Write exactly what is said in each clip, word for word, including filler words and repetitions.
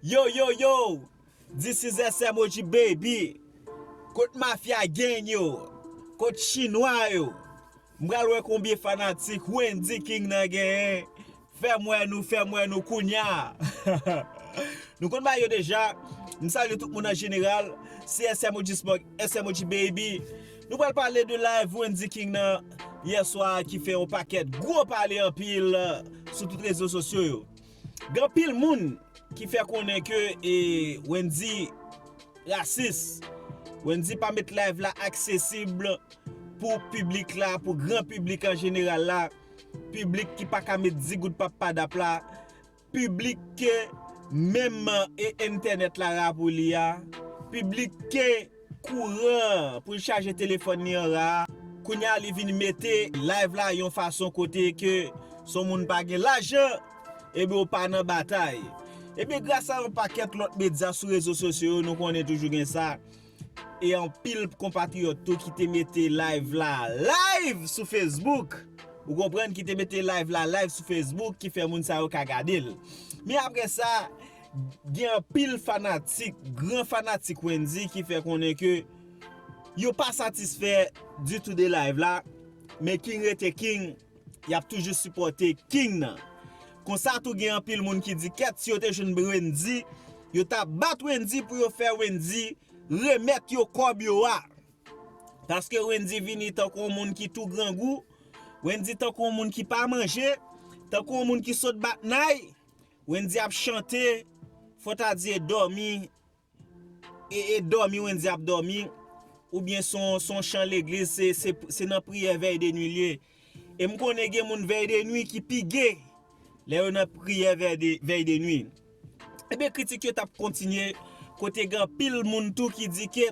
Yo, yo, yo! This is S M O G baby. Kot mafya gang yo? Kot chinwa yo? M pral wè konbyen fanatik Wendy King nan genyen. Fè m wè nou, fè m wè nou kounya. Nou konn bagay yo deja. M salye tout moun an jeneral. Se S M O G Smoke, S M O G baby. Nou pral pale de live Wendy King nan yè swa ki fè yon pakèt gwo pale anpil sou tout rezo sosyo yo. Gen anpil moun ki fè konnen ke e, Wendy rasis. Wendy pa met live la aksesib pou piblik la, pou gran piblik an jeneral la. Piblik ki pa ka met di goud pap padap la. Piblik ke menm e, entènèt la ra pou li a. Piblik ke kouran pou l chaje telefòn li an ra. Kounya li vin mete live la yon fason kote ke son moun pa gen lajan, ebyen ou pa nan batay. Ebyen gras a yon pakèt lòt medya sou rezo sosyo yo, nou konnen toujou gen sa. E anpil konpatriyòt tou ki te mete live la live sou Facebook. Ou konprann, ki te mete live la live sou Facebook, ki fè moun sa yo ka gade l. Men apre sa, gen anpil fanatik, gran fanatik Wendy ki fè konnen ke yo pa satisfè ditou de live la, men King rete King, y ap toujou sipòte King nan. Konsa tou gen anpil moun ki di kèt si yo te jwenn Wendy, yo t ap bat Wendy pou yo fè Wendy remèt yo kòb yo a. Paske Wendy vini tankou yon moun ki tou grangou, Wendy tankou yon moun ki pa manje, tankou yon moun ki sot bat nay. Wendy ap chante, fò ta di e dòmi, e, e dòmi Wendy ap dòmi, oubyen se yon, se yon chan legliz, se, se, se nan priyè vèy de nwi l ye. E m konnen gen moun vèy de nwi ki pi ge lè yo nan priyè vèy de, vèy de nwi. Ebyen kritik yo t ap kontinye, kote gen anpil moun tou ki di ke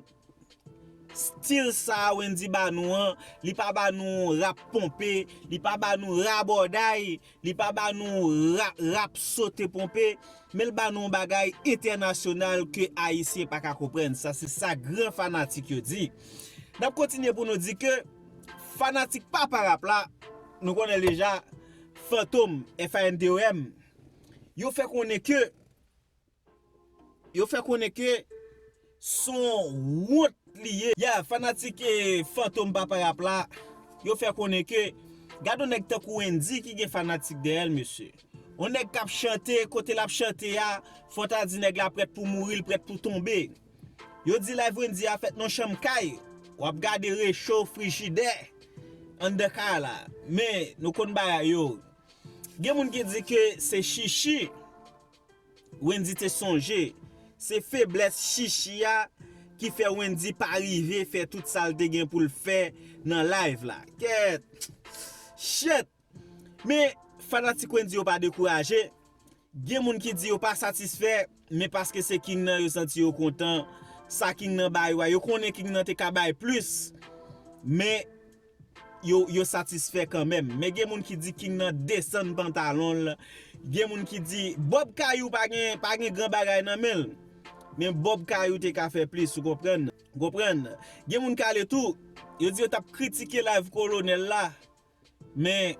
stil sa a Wendy ba nou an, li pa ba nou rap ponpe, li pa ba nou rabòday, li pa ba nou ra, rap sote ponpe, men l ba nou yon bagay entènasyonal ke Ayisyen pa ka konprann. Sa se sa gran fanatik yo di. N ap kontinye pou nou di ke fanatik papa rap la, nou konnen l deja, Fantom, F A N T O M, yo fè konnen ke yo fè konnen ke s on wont li ye. Ya, fanatik e Fantom papa rap la, yo fè konnen ke gade yon nèg tankou Wendy ki gen fanatik dèyè l, mesye. Yon nèg k ap chante, kote l ap chante a, fò ta di nèg la prèt pou mouri, l prèt pou tonbe. Yo di live Wendy a fèt nan chanm kay, w ap gade recho, frijidè anndan kay la. Men, nou konn bagay yo. Gen moun ki di ke se chichi Wendy te sonje. Se feblès chichi a ki fè Wendy pa rive fè tout sa l te gen pou l fè nan live la. Kèt! Shit! Men, fanatik Wendy yo pa dekouraje. Gen moun ki di yo pa satisfè, men paske se King nan yo santi yo kontan. Sa King nan ba yo a, yo konnen King nan te ka bay plis. Men, yo, yo satisfè kanmenm. Men gen moun ki di King nan desann pantalon l. Gen moun ki di Bob Kayou pa gen, pa gen gran bagay nan men l. Men Bob Kayou te ka fè plis, ou konprann? Ou konprann? Gen moun k ale tou, yo di yo t ap kritike live Kolonèl la. Men,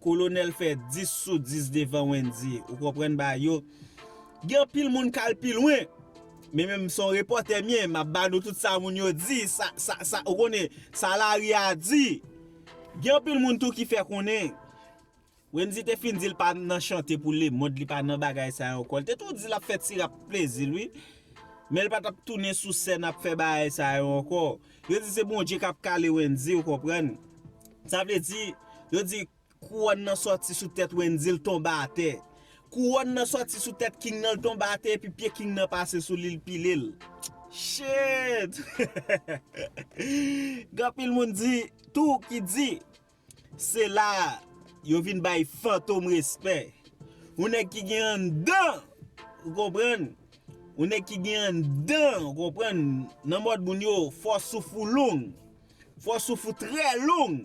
Kolonèl fè dis sou dis devan Wendy. Ou konprann bagay yo? Gen anpil moun k al pi lwen. Men menm se yon repòtè m ye, m ap ba nou tout sa moun yo di, sa, sa, sa, ou konnen, sa lari a di. Gen anpil moun tou ki fè konnen Wendy te fin di l pa nan chante pou lemonn, li pa nan bagay sa yo ankò. L te tou di l ap fè ti rap plezi l, wi. Men l pa t ap tounen sou sèn ap fè bagay sa yo ankò. Yo di se Bondye k ap kale Wendy, ou konprann? Sa vle di, yo di kouwòn nan sòti sou tèt Wendy, l tonbe atè. Kouwòn nan sòti sou tèt King nan, l tonbe atè, epi pye King nan pase sou li, l pile l. Shit! Gen anpil moun di, tou ki di, se la yo vin bay Fantom respè. Yon nèg ki gen anndan, ou konprann? Yon nèg ki gen anndan, ou konprann? Nan mòd moun yo, fò souf ou long. Fò souf ou trè long.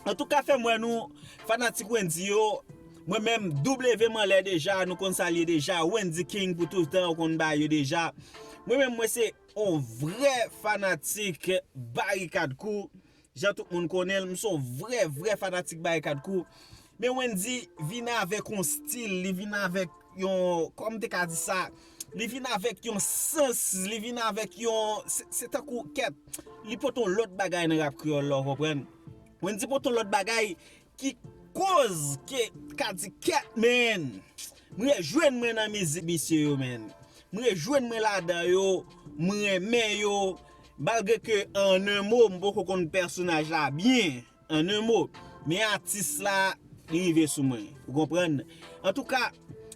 Antouka, fè m wè nou, fanatik Wendy yo. Mwen menm, W M anlè deja, nou konn sa l ye deja. Wendy King pou toutan, ou konn bagay yo deja. Mwen menm, mwen se yon vrè fanatik Barikad Crew. Jan tout moun konnen l, m se yon vrè, vrè fanatik Barikad Crew. Men Wendy vin avèk yon stil, li vin avèk yon, kòman m te ka di sa, li vin avèk yon sans, li vin avèk yon, se, se tankou kèt, li pote yon lòt bagay nan rap kreyòl la, w konprann? Wendy pote yon lòt bagay ki koz ke ka di kèt, man. M rejwenn mwen nan mizik misye yo, man. M rejwenn mwen ladan yo, m renmen yo, malgre ke an un mot, m poko konn pèsonaj la byen, an un mot. Men atis la, li rive sou mwen. Ou konprann? Antouka,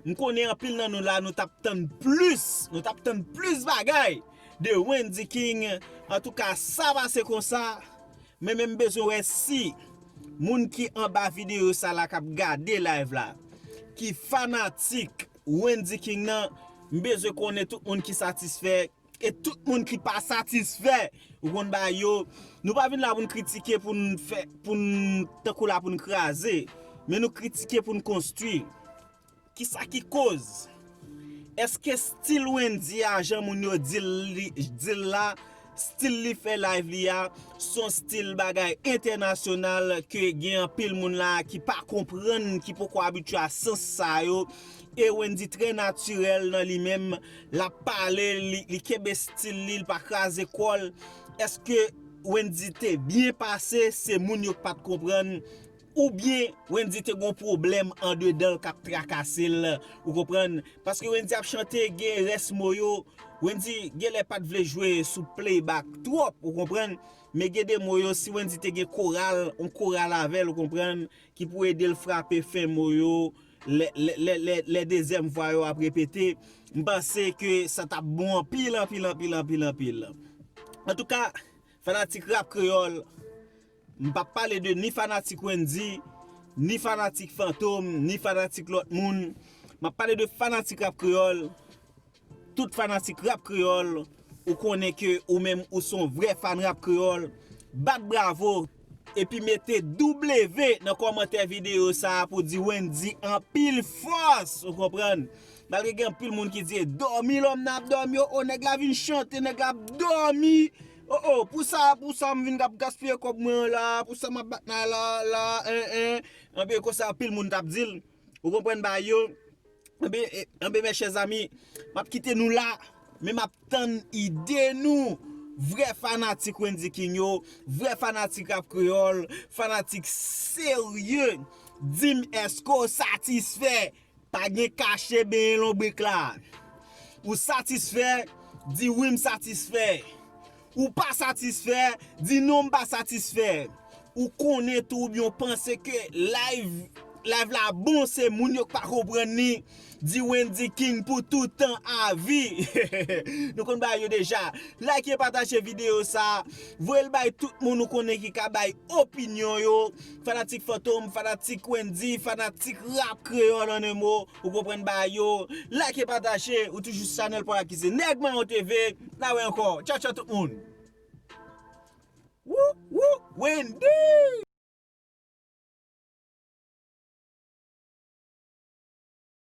m konnen anpil nan nou la, nou t ap tann plis, nou t ap tann plis bagay de Wendy King. Antouka, sa pase konsa, men men m bezwen wè si moun ki anba videyo sa la k ap gade live la, ki fanatik Wendy King nan, m bezwen konnen tout moun ki satisfè e tout moun ki pa satisfè. Ou konn bagay yo, nou pa vin la pou n kritike, pou n fè, pou n tankou la pou n kraze, men nou kritike pou n konstwi. Kisa ki koz? Èske stil Wendy a, jan moun yo di l, li, di l la, stil li fè live li a, se yon stil bagay entènasyonal ke gen anpil moun la ki pa konprann, ki poko abitye a sans sa yo? E Wendy trè natirèl nan li menm, l ap pale, li, li kenbe stil li, li pa kraze kò l. Èske Wendy te byen pase, se moun yo k pa t konprann, oubyen Wendy te gon pwoblèm andedan l k ap trakase l, ou konprann? Paske Wendy ap chante, gen rès mo yo, Wendy genlè pa t vle jwe sou playback twòp, ou konprann? Men gen de mo yo, si Wendy te gen koral, yon koral avè l, ou konprann, ki pou ede l frape fen mo yo, lè, lè, lè, lè, lè dezyèm vwa yo ap repete, m panse ke sa t ap bon anpil, anpil, anpil, anpil, anpil. Antouka, fanatik rap kreyòl, m p ap pale de ni fanatik Wendy, ni fanatik Fantom, ni fanatik lòt moun. M ap pale de fanatik rap kreyòl. Tout fanatik rap kreyòl, ou konnen ke ou menm ou se yon vrè fan rap kreyòl. Bat bravo, epi mete W nan kòmantè videyo sa a pou di Wendy anpil fòs, ou konprann? Malgre gen anpil moun ki di, "E dòmi lòm nan ap dòmi, o, o, nèg la vin chante, nèg la ap dòmi. O, o, pou sa, pou sa m vin ap gaspiye kòb mwen an la, pou sa m ap bat nan la, la, en, en." Anben, konsa anpil moun t ap di l. Ou konprann bagay yo? Anben, e, anben, mes chers amis, m ap kite nou la, men m ap tann ide nou. Vrè fanatik Wendy King yo, vrè fanatik rap kreyòl, fanatik serye, di m èske w satisfè? Pa gen kache benyen lonbrik la. Ou satisfè? Di wi, m satisfè. Ou pa satisfè? Di non, m pa satisfè. Ou konnen tou oubyen w panse ke live, live la bon, se moun yo k pa konprann li. Di Wendy King pou tout tan avi. Nou konn bagay yo deja. Like e pataje videyo sa. Voye l bay tout moun ou konnen ki ka bay opinyon yo. Fanatik Fantom, fanatik Wendy, fanatik rap kreyòl an en mo. Ou konprann bagay yo. Like e pataje. Ou toujou sou chanèl pa w la ki se Nèg Mayon T V. N a wè ankò. Tchaw, tchaw tout moun. Wou, wou, Wendy!